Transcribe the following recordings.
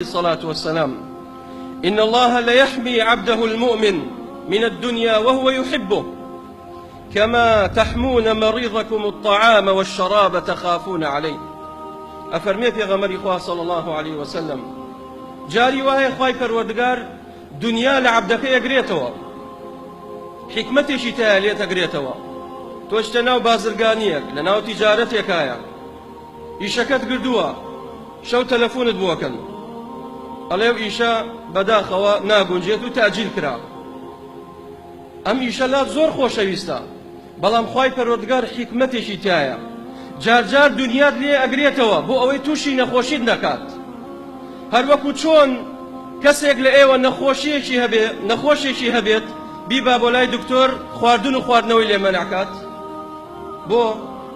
الصلاة والسلام إن الله ليحمي عبده المؤمن من الدنيا وهو يحبه كما تحمون مريضكم الطعام والشراب تخافون عليه. ئەفەرمێ پێغەمبەری خوا صلی الله عليه وسلم جاری وایە خوای پەروەردگار دنیا لە عەبدەکەی ئەگرێتەوە، حیکمەتێکی تایە لێت ئەگرێتەوە. تۆ چتە ناو بازرگانیەک، لە ناو تیجارەتێکایە، ئیشەکەت گردووە، شەو تەلەفونت بۆکەن ئەڵێ و ئیشە بەداخەوە ناگونجێت و تاجیل کرا. ئەم ئیشە لات زۆر خۆشەویستە، بەڵام خوای پەروەردگار حیکمەتێکی تایە، جار جار دنیات لێ ئەگرێتەوە بۆ ئەوەی تووشی نەخۆشیت نەکات. هەروەکو چۆن کەسێک لە ئێوە نەخۆشیەکی هەبێ، نەخۆشێکی هەبێت، بیبا بۆ لای دکتۆر خواردن و خواردنەوەی لێ مەنعکات، بۆ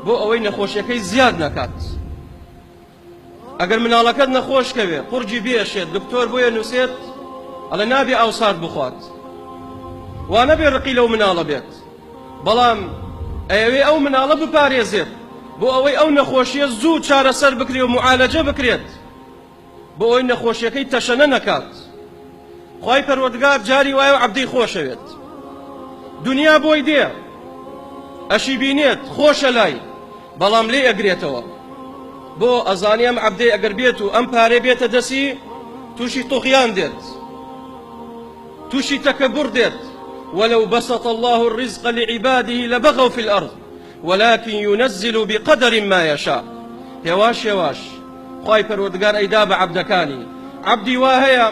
بۆ ئەوەی نەخۆشیەکەی زیاد نەکات. ئەگەر مناڵەکەت نەخۆش کەوێ، قوڕگی بێشێت، دکتۆر بۆیە نووسێت ئەڵێ نابێ ئاو سارد بخوات، وا نەبێ ڕقی لەو مناڵە بێت، بەڵام ئەیەوێ ئەو مناڵە بپارێزێت بۆ ئەوەی ئەو نەخۆشیە زوو چارەسەر بکرێ و معالەجە بکرێت، بۆ ئەوەی نەخۆشیەکەی تەشەنە نەکات. خوای پەروەردگار جاری وایە و عەبدی خۆشەوێت، دنیا بۆی دێ ئەشی بینێت خۆشە لای، بەڵام لێ ئەگرێتەوە. بۆ ئەزانی ئەم عەبدەی ئەگەر بێت و ئەم پارەی بێتە دەسی تووشی طغیان دێت، تووشی تەکەبور دێت. ولو بسط الله الرزق لعباده لبغوا في الأرض ولكن ينزل بقدر ما يشاء. هێواش هێواش خوای پەروەردگار ئەیدا بە عەبدەکانی. عەبدی وا هەیە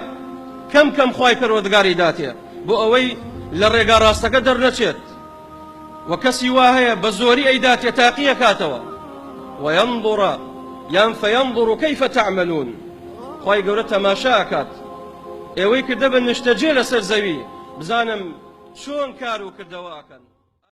کەم کەم خوای پەروەردگار ئەیداتێ بۆ ئەوەی لە ڕێگا ڕاستەکە دەرنەچێت، و کەسی وا هەیە بە زۆری ئەیداتێ تاقی ئەکاتەوە. وينظر یان فينظر كيف تعملون، خوای گەورە تەماشا ئەکات ئێوەی کردە بە نیشتەجێ لەسەر زەوی، بزانم چۆن کار و کردەوە ئەکەن.